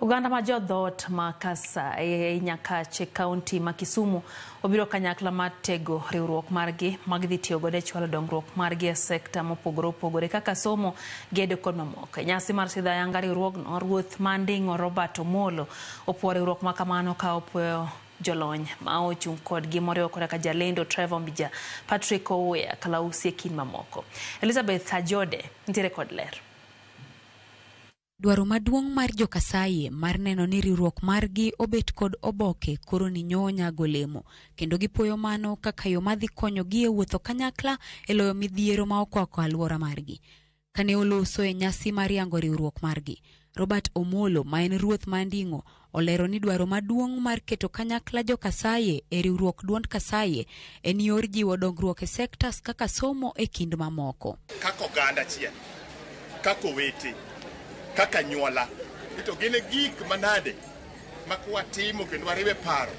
Oganda ma jodhoot ma Kasai ei Nyakach e kaunti ma Kisumu obiro kanyakla mar tego riwruok margi ma gidhi tiyo godo e chwalo dongruok margi e sekta mopogore opogore kaka somo, gedo kod mamoko. E nyasi mar sidho ayanga riwruogno, ruoth ma Nding'o Robert Omolo opuo riwruok ma kamano ka opuoyo jolony ma ochung' kodgi moriwo koda ka jalendo Trevor Mbija, Patrick Owuya, Kalausi e kind mamoko. Elizabeth Ajode nitiere kod ler. Dwaro maduong' mar jo-Kasaye mar neno ni riwruok margi obet kod oboke koro ni nyo nyago olemo kendo gipuoyo mano kaka yo madhi konyogi e wuotho kanyakla e loyo midhiero ma okwako alwora margi. Kane oloso e nyasi mar yango riwruok margi, Robert Omolo ma en ruoth ma Nding'o olero ni dwaro maduong' mar keto kanyakla jo-Kasaye e riwruok duond Kasaye en yor jiwo dongruok e sektas kaka somo e kind mamoko. Kaka oganda achiel, kaka owete, kaka anyuola, ni to gin gik manade ma kwatimo kendo wariwe paro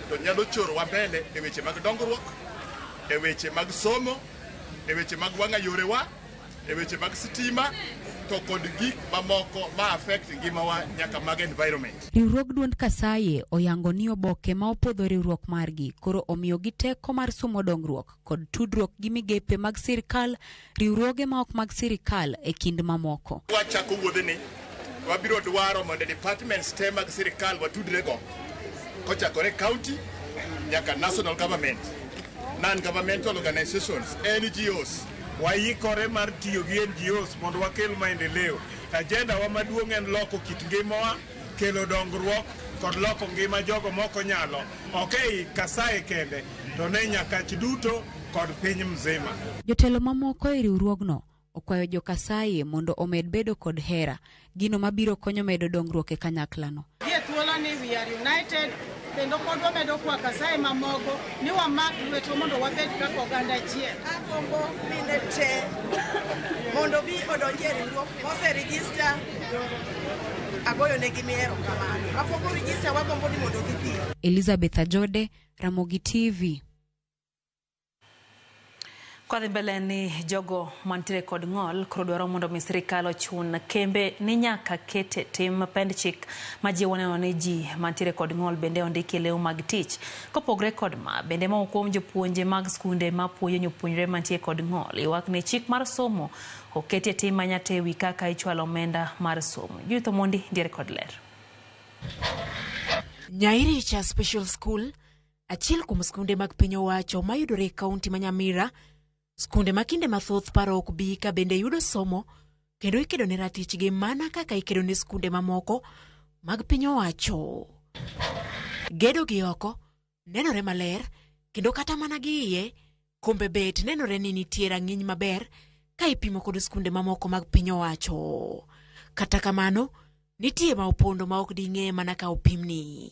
to nyalo chorowa mbele e weche mag dongruok, e weche mag somo, e weche mag wang'a yorewa, e weche mag sitima to kod gik mamoko ma affect ngimawa nyaka mag environment. Riwruog duond Kasaye oyango ni oboke ma opwodho riwruok margi koro omiyogi teko mar sumo dongruok kod tudruok gi migepe mag sirkal, riwruoge ma ok mag sirkal e kind mamoko. Wachako wuodhni, wabiro dwaro mondo departments te mag sirkal watudrego kochakore county nyaka national government, non-governmental organizations, NGOs. Waikore mar tiyo gi NGOs mondo wakel maendeleo. Agenda wa maduong' en loko kit ngimawa, kelo dongruok kod loko ngima jogo mok onyalo, ok ei Kasaye kende, to ne Nyakach duto kod piny mzima. Jotelo mamoko e riwruogno okwayo jo-Kasaye mondo omed bedo kod hera, gino mabiro konyo medo dongruok e kanyaklano. Gie thuoloni we are united kendo pod wamedo kwa Kasaye mamoko ni wamak lwetwa mondo wabed kaka oganda achiel. Agombo mine te mondo bi odonji e riwruok mose register agoyo negi erokamano. Mapok o register wagombo ni mondo gibi. Elizabeth Ajode, Ramogi TV. Kwadhi mbele ni jogo mantiere kod ng'ol koro dwaro mondo mi sirikal ochun kembe ni nyaka kete tim pend chik majiwo neno ni ji mantiere kod ng'ol bende ondiki e lew mag tich. Kopogre kod ma, bende moko kuom jopuonje mag skunde mapuonjo jopuonjre mantie kod ng'ol ywak ni chik mar somo oketi e tim manyatewi kaka ichwalo omenda mar somo. Judith Omondi nitiere kod ler. Nyairicha Special School, achiel kuom skunde mag piny owacho mayudore e kaunti ma Nyamira, skunde ma kinde mathoth paro ok bi ka bende yudo somo kendo ikedo ne ratichgi mana kaka ikedo ne skunde mamoko mag piny owacho. Gedo gi oko nenore maler kendo kata mana gi iye kombe bet nenore ni nitie rang'iny maber ka ipimo kod skunde mamoko mag piny owacho. Kata kamano, nitie ma opondo ma ok ding'e mana ka opimni.